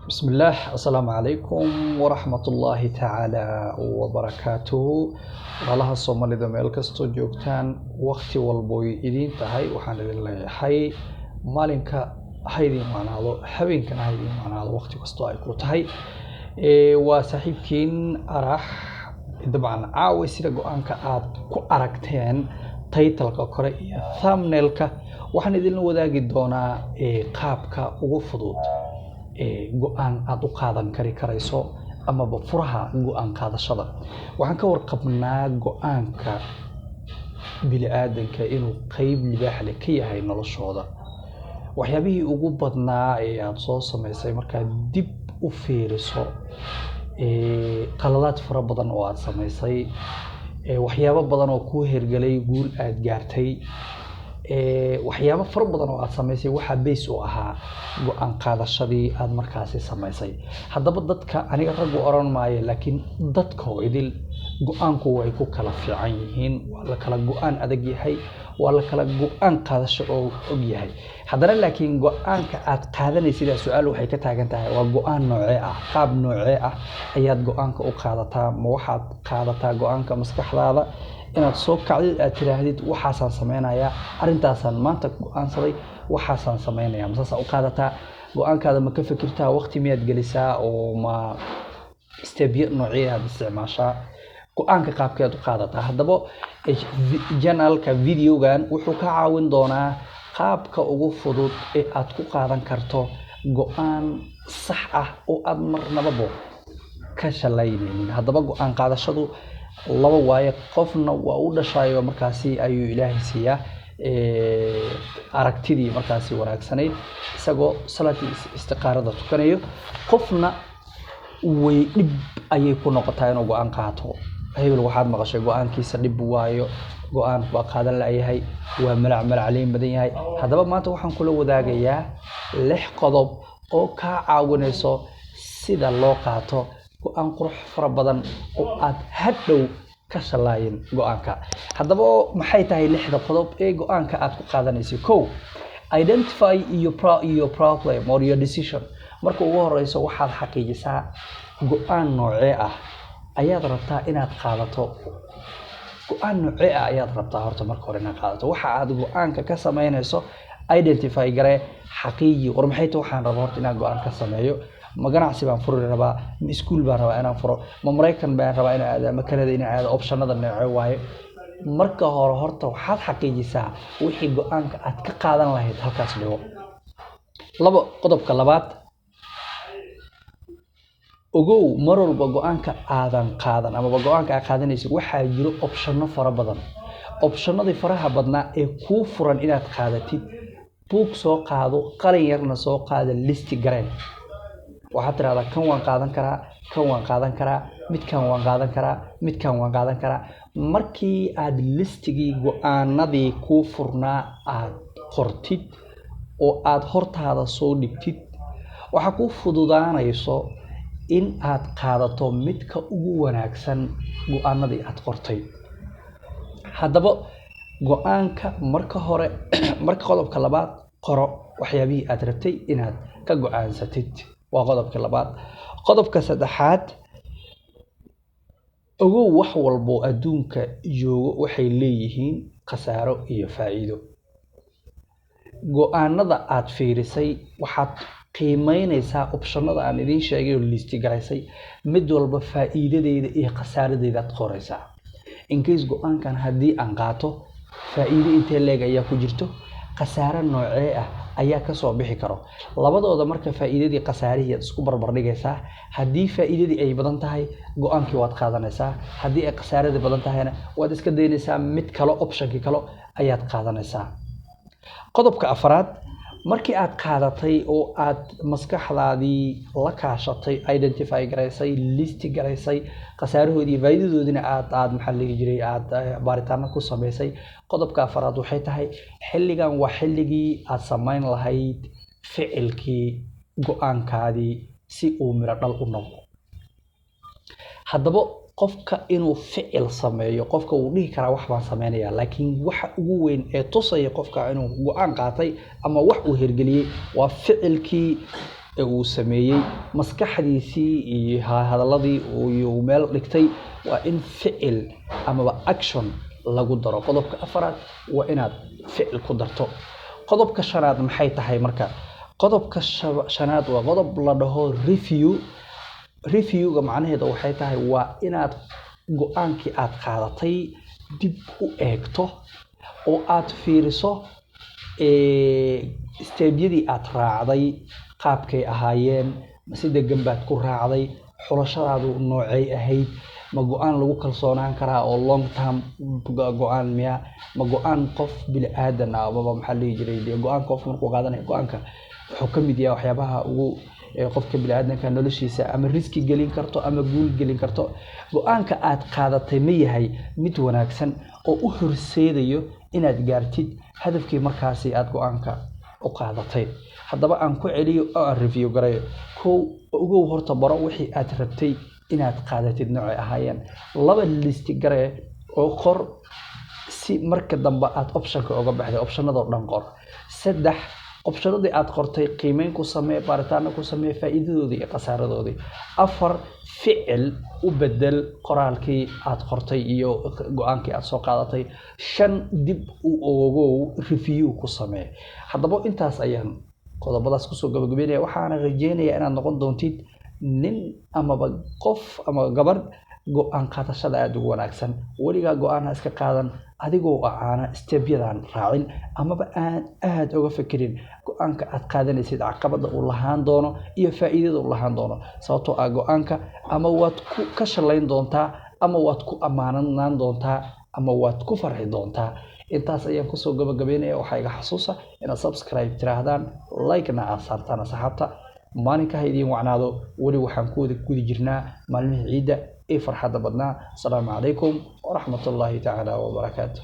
Bismillaah, assalaamu calaykum waraxmatullaahi tacaala wabarakaatuhu. Walaalaha Soomaalida meel kastoo joogtaan, waqti walboy idiin tahay, waxaan idin leeyahay maalinka ha idiin macnaado, habeenkana ha idiin macnaado, waqti kastoo ay ku tahay. Waa saaxiibkiin Arax. Dabcan caawa sida go-aanka aad ku aragteen title-ka kore iyo thumbnail-ka, waxaan idinla wadaagi doonaa qaabka ugu fudud ee go-aan aad u qaadan kari karayso amaba furaha go-aan qaadashada. Waxaan ka warqabnaa go-aanka bini'aadanka inuu qeyb libaax leh ka yahay noloshooda. Waxyaabihii ugu badnaa ee aad soo samaysay markaad dib u fiiriso, qaladaad fara badan oo aad samaysay, waxyaabo badan oo kuu hergelay, guul aad gaartay, waxyaabo fara badan oo aad samaysay, waxaa base u ahaa go-aan qaadashadii aad markaasi samaysay. Haddaba dadka, aniga raggu oran maayo, laakiin dadka oo idil go-aanku way ku kala fiican yihiin. Waa la kala go-aan adag yahay, waa la kala go-aan qaadasho oo og yahay. Haddana laakiin go-aanka aad qaadanaysid su-aal waxay ka taagan tahay: waa go-aan noocee ah? Qaab noocee ah ayaad go-aanka u qaadataa? Ma waxaad qaadataa go-aanka maskaxdaada inaad soo kacdid, aad tiraahdid, "Waxaasaan sameynayaa, arrintaasaan maanta go-aansaday, waxaasaan sameynaya"? Ma saasaa u qaadataa go-aankaada? Ma ka fikirtaa? Waqti miyaad gelisaa oo ma step-yo noocee aad isticmaashaa? Go-aanka qaabkeed u qaadataa? Haddaba channel-ka videogan wuxuu ka caawin doonaa qaabka ugu fudud ee aad ku qaadan karto go-aan sax ah oo aad marnababo ka shalaynaynin. Haddaba go-aan qaadashadu laba waaye: qofna waa u dhashayo, markaasi ayuu Ilaahay siiyaa aragtidii markaasi wanaagsanayd isagoo salaatii istiqaarada tukanayo. Qofna way dhib ayay ku noqotaa inuu go-aan qaato. Hebel waxaad maqashay go-aankiisa dhib waayo, go-aan waa qaadan layahay, waa malac malacleyn badan yahay. Haddaba maanta waxaan kula wadaagayaa 6 qodob oo kaa caawinayso sida loo qaato go-aan qurux fara badan oo aad hadhow ka shalaayin go-aanka. Haddaba maxay tahay 6da qodob ee go-aanka aad ku qaadanayso? Kow, identify your problem or your decision. Marka ugu horeyso waxaad xaqiijisaa go-aan noocee ah ayaad rabtaa inaad qaadato. Go-aan noocee ah ayaad rabtaa horta marka hore inaad qaadato? Waxa aad go-aanka ka sameynayso identify garee, xaqiiji. War maxay tahay waxaan rabaa horta inaan go-aan ka sameeyo? Ma ganacsi baan furi rabaa? Ma iskuul baan rabaa inaan furo? Ma Maraykan baan rabaa inaan aado? Ma Canada inaan aado? Option-ada noocee waaye? Marka hore horta waxaad xaqiijisaa wixii go-aanka aad ka qaadan lahayd, halkaas dhigo. Labo, qodobka labaad, ogow mar walba go-aanka aadan qaadan amaba go-aanka aad qaadanaysid waxaa jiro option-o fara badan. Option-adii faraha badnaa ee kuu furan inaad qaadatid, buug soo qaado, qalin yarna soo qaada, list gareen. Waxaad tirahdaa, "Kan waan qaadan karaa, kan waan qaadan karaa, midkan waan qaadan karaa, midkan waan qaadan karaa." Markii aad listigii go-aanadii kuu furnaa aad qortid oo aad hortaada soo dhigtid, waxaa kuu fududaanayso in aad qaadato midka ugu wanaagsan go-aanadii aad qortay. Haddaba go-aanka marka hore, marka qodobka labaad, qoro waxyaabihii aad rabtay inaad ka go-aansatid. Waa qodobka labaad. Qodobka saddexaad, ogow wax walbo adduunka joogo waxay leeyihiin khasaaro iyo faa'iido. Go-aanada aad fiirisay waxaad qiimeyneysaa option-ada aan idiin sheegay oo list garaysay, mid walba faa'iidadeeda iyo khasaaradeeda aad qoraysaa. In case go-aankan haddii aan qaato, faa'iido intee leeg ayaa ku jirto? Khasaare noocee ah ayaa kasoo bixi karo labadooda? Marka faa'iidadii, khasaarihii aad isku barbar dhigaysaa. Haddii faa'iidadii ay badan tahay, go-aankii waad qaadanaysaa. Haddii ay khasaaradii badan tahayna, waad iska daynaysaa, mid kale, option-kii kale ayaad qaadanaysaa. Qodobka afraad, markii aad qaadatay oo aad maskaxdaadii la kaashatay, identify garaysay, list garaysay, khasaarahoodii, faa'iidadoodiina aad maxaa la dhihi jiray, aad baaritaano ku samaysay, qodobka afraad waxay tahay xilligan waa xilligii aad samayn lahayd ficilkii go-aankaadii si uu miro dhal u noqdo. Haddaba qofka inuu ficil sameeyo, qofka wuu dhihi karaa, "Wax baan sameynaya," laakiin waxa ugu weyn ee tusaya qofka inuu go-aan qaatay ama wax uu hirgeliyey waa ficilkii. ee uu sameeyey, maskaxdiisii iyo hadaladii uu meel dhigtay, waa in ficil amaba action lagu daro. Qodobka afaraad waa inaad ficil ku darto. Qodobka shanaad maxay tahay marka? Qodobka shanaad waa qodob la dhaho review. Reviewga macnaheedu waxay tahay waa inaad go-aankii aad qaadatay dib u eegto oo aad fiiriso stepyadii aad raacday qaabkay ahaayeen. Ma si degan baad ku raacday? Xulashadaadu noocay ahayd? Ma go-aan lagu kalsoonaan karaa oo long term go-aan miya? Ma go-aan qof bini aadan ah amaba maxaa la dhihi jiray dee, go-aan qof markuu qaadanayo, go-aanka wuxuu ka mid yahay waxyaabaha ugu qofka bini aadanka noloshiisa ama riski gelin karto ama guul gelin karto. Go-aanka aad qaadatay ma yahay mid wanaagsan oo u horseedayo inaad gaartid hadafkii markaasi aad go-aanka u qaadatay? Haddaba aan ku celiyo oo aan review garayo. Kow, ogow horta, baro wixii aad rabtay inaad qaadatid noocay ahaayeen. Laba, list garee oo qor si marka dambe aad optionka uga baxday. Optionadoo dhan qor. Saddex, optionadii aad qortay qiimeyn ku samee, baaritaano ku samee, faa'iidadoodii iyo khasaaradoodii. Afar, ficil u bedel qoraalkii aad qortay iyo go-aankii aad soo qaadatay. Shan, dib u ogow, review ku samee. Haddaba intaas ayaan qodobadaas kusoo gabagabeynaya. Waxaana rajeynayaa inaad noqon doontid nin amaba qof ama gabar go-aan qaadashada aada ugu wanaagsan. Weligaa go-aan ha iska qaadan adigoo aana stepyadan raacin amaba aan aada uga fekerin go-aanka aad qaadanaysid caqabada uu lahaan doono iyo faa'iidada uu lahaan doono, sababtoo ah go-aanka ama waad ku ka shalayn doontaa ama waad ku ammaananaan doontaa ama waad ku farxi doontaa. Intaas ayaan kusoo gabagabeynaya. Waxaa iga xasuusa inaad subscribe tiraahdaan, like-na aad saartaan. Asxaabta, maalinka ha idiin wacnaado. Weli waxaan ku wada gudi jirnaa maalmihii ciidda ee farxadda badnaa. Asalaamu calaykum waraxmatullaahi tacaala wabarakaatu.